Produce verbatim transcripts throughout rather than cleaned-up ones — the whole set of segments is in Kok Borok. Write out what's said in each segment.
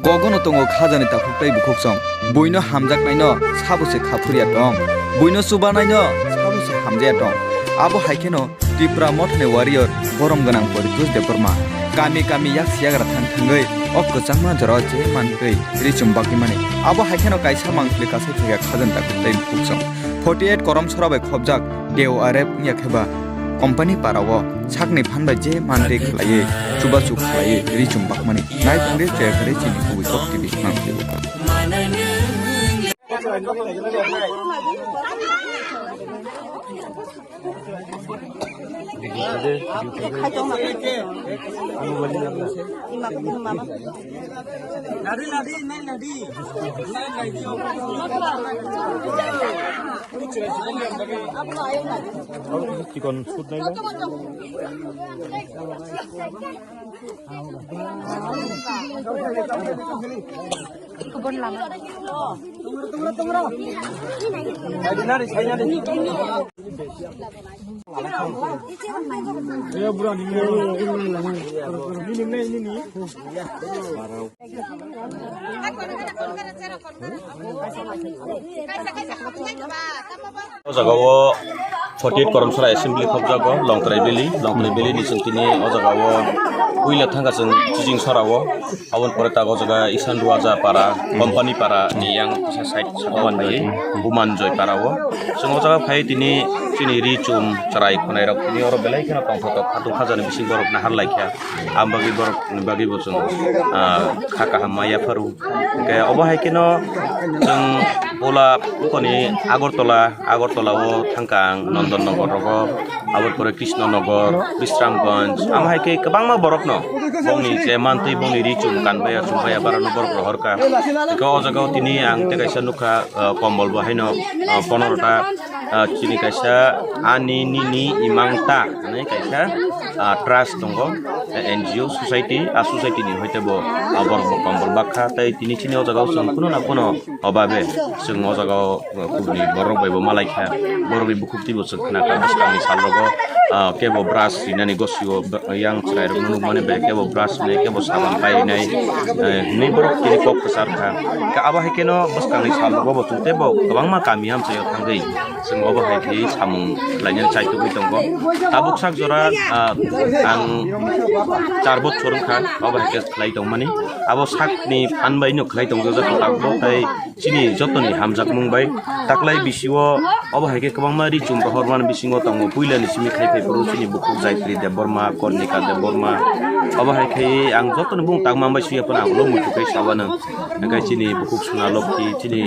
Kogono tongo khajani takhuk tei bukhuksong. Buino hamjaknaino sabo se kha phurya tong. Buino chubanaino sabo se hamjaya tong. Abo hai kheno Tipra Mothani warrior borom gwnang Poritosh Debbarma kami kami yak siyagra thang thangwi o kwchangma jorao je mantwi ri chumbakwi mani. Abo hai kheno kaisa mangpili kasai thaiga khajani takhuk tei bukhuksong. Forty eight Korom Sora bai khobjak D O R F wngya khe ba company para o sakni phan bai je mantwi khlaiwi chubachu khlaiwi ri chumbakmani. Nai tongdi chaya kharwi chini kubui kok T V mangpili. Chikon sut nai. O jaga o forty eight Korom Sora Assembly khobjago, Longtrai Valley, Longtrai Valley ni chwng tini o jaga o puila thangkha chwng Chijing Sora o, aboni pore tago o jaga Isan Ruaja Para, Company Para ni yang kisa side saka Bumanjoi. Bumanjoi Para o. Chwng o jaga phai tini chini ri chum chwrai khwnai rok tini oro belai kheno tongthotok khatung khajani bising borok nahar laikha. Am bagwi borok ni bagwi bo chwng, ah, kha kaham ma yapharu. Hwnkhe obo hai kheno chwng Ola Ukoni Agartala, Agartala o thangkha ang Nondon Nogor rogo, aboni pore Krishna Nogor, Bishramganj, amo hai khe kwbangma borokno bongni je mantwi bongni ri chum kanbaya chumbaya barano borok rohorkha. Hwnkhe o jaga o tini ang tei kaisa nukha, ah, kombol bo haino, ah, ponorota, ah, chini kaisa ani nini imang ta hinwi kaisa, ah, trust tongo, eh, N G O society, ah, society ni hoite bo, ah, borok bo kombol bakha tei tini chini o jaga o chwng kuno na kuno obabe chwng o jaga o kubuni borok bai bo malaikha, borokni bukhuk twi bo chwng khna kha bwskangni sal rogo, ah, kebo brush rinani gosio yang chwrai rokno nukmani bai kebo brush rinai kebo saban pai rinai, eh, hinwi borok tini kok kwchar kha. Hwnkhe abo hai kheno bwskangni sal rogo bo chwng teibo kwbangma kami hamsao thangwi chwng obo hai khe samung khlainani chaitugwi tongo. Tabuk sak jora, ah, ang char bochor wngkha obo hai khe khlai tongmani. Abo sakni phan bai no khlai tongjak tabuk tei chini jotoni hamjakmung bai taklai bisio obo hai khe kwbangma ri chum rohormani bisingo tongo. Puilani simi khai phai phuru chini bukhuk Jaitri Debbarma, Kornika Debbarma, obo hai khe ang jotoni bung tangma bai suya phano ang ulo muitu khai sawanang. Hwnkhe chini bukhuk Suna Lokhi, chini,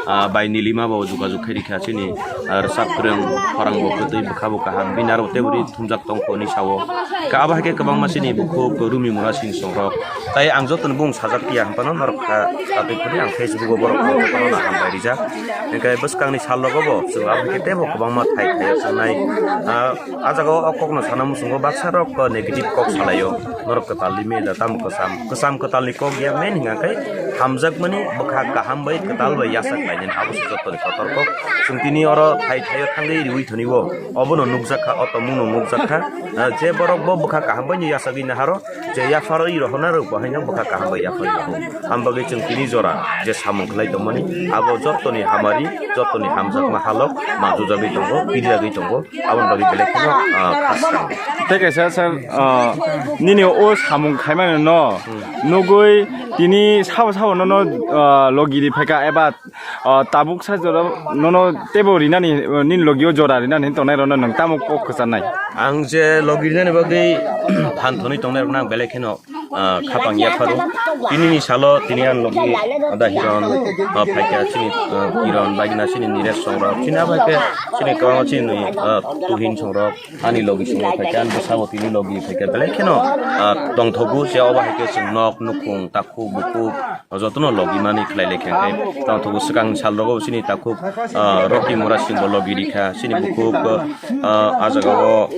ah, bai Nilima bo jugajug khai rikha chini, ah, rwchap kwrwng, khorang bo kwtwi, bwkha bo kaham, bini aro tei bwrwi thumjak tongkho hinwi sao. Hwnkhe abo hai khe kwbangma chini bukhuk Rumi Mura Singh songrok. Tai ang jotono bung sajak ya, hwnphano norok kha, tatwi phuri ang Facebook o borok rok jotono na hambai rijak. Hwnkhe bwskangni sal rogo bo chwng abo hai khe teibo kwbangma thai thai o sanai. Ah, ah jaga o o kokno sana muchungo baksa rok, ah, negative kok salai o. Norok kwtal di me da tamo kwcham. Kwcham kwtal ni kok ya men hinga khe hamjakmani bwkha kaham bai kwtal bai yachak lainani abo se jotoni kotor kok. Chwng tini oro thai thai o thangwi riwi thoni bo. Obono nukjak kha, o tongmung no nukjak kha. Ah, je borok bo bwkha kaham bai no yachagwi naharo, je yapharo i rohorna rok bo haino bwkha kaham bai yapharo i rohor. Am bagwi chwng tini jora je samung khlai tongmani, abo jotoni hamari, jotoni hamjakma halok manjujagwi tongo, pidiyagwi tongo. Aboni bagwi belai kheno, ah, khasang. Tei kaisa sir, ah, nini o samung khaimani no nugwi tini sabo sabo nono, ah, logi ri phaikha eba, ah, tabuk sa jora nono teibo rinani, ah, nini logi o jora rinani tongnai rokno nwng tamo kok kwcharnai? Ang je logi rinani bagwi phan thonwi tongnai rokno ang belai kheno ah, khapang yapharo. Tinini salo tini ang logi ada Hiron, ah, phaikha chini, ah, Kiron, bagina chini Niresh songrok. Chini abo hai khe chini kwbangma chini, ah, Tuhin songrok. Ani logi songrok phaikha, ani bwskango tini logi phaikha. Belai kheno, ah, tongthogo je obo hai khe chwng nok, nukhung, takhuk, bukhuk, jotono logi mani khlai lai kha khe. Tongthogo swkang sal rogo chini takhuk, ah, Rocky Mura Singh bo logi rikha. Chini bukhuk, ah, ah jaga o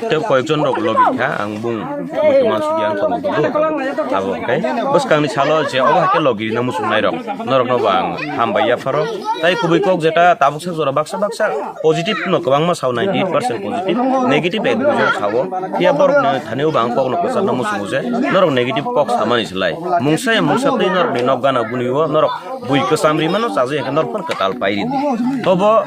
tei koyekjon rok logi kha. Ang bung, bung tongma sidi ang Abo hwnkhe bwskangni salo je obo hai khe logi rina muchungnai rok norokno bo ang hambai yapharo. Tai kubui kok jeta tabuk sak jora baksa baksa positive no kwbangma sao, ninety eight percent positive, negative ek duijon sao. Phiya borokni thani o bo ang kokno kwcharno muchungo je norok negative kok samani slai mungsa ya mungsa twi norokni nok gana buni o norok bui kwcham rimano chajakya khe norok phano kwtal pai ridi. Tobo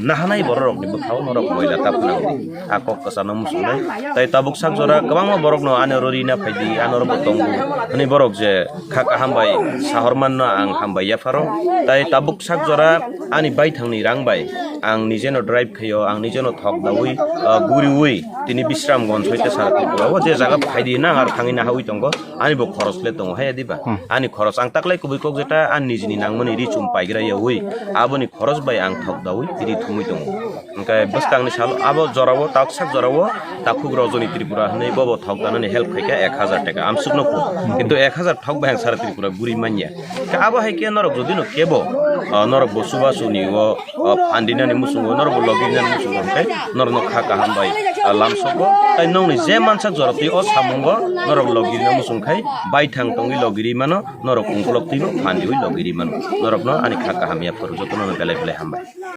nahanai bororokni bwkhao norok moila ta phwnangdi. A kok kwcharno muchungnai. Tai tabuk sak jora kwbangma borokno ani oro rina phaidi, ani oro bo tongo hwnwi borok je kha kaham bai sahormanno ang hambai yapharo. Tai tabuk sak jora ani baithangni rang bai ang nijeno drive khaio, ang nijeno thok daui, ah, guriui tini Bisramganj hoite sara Tripura o je jaga phaidi hwnna ang aro thangwi nahaui tongo. Ani bo khoros le tongo, hai diba? Hmm. Ani khoros ang taklai kubui kok jeta ani nijini nangmani ri chum paigra yaui, aboni khoros bai ang thok daui ri thumui tongo. Hwnkhe bwskangni salo abo jorao, taksak jorao takhuk Rojoni Tripura hwnwi bobo thok danani help khaikha ek hajar taka amsukno phuru. Kintu ek hajar thok bai ang sara Tripura guri manya. Khe abo hai khe norok jodi no kebo, ah, norok bo chubachu ni o, ah, phan rinani muchungo, norok bo logi rinani muchungo hwnkhe norokno kha kaham bai, ah, lamsogo. Tai nokni je mansak jora twi o samungo norok logi rina muchung khai baithang tongwi logi ri mano, norok ungkulok twibo phan riui logi ri mano. Norokno ani kha kaham yaphuru jotono belai belai hambai.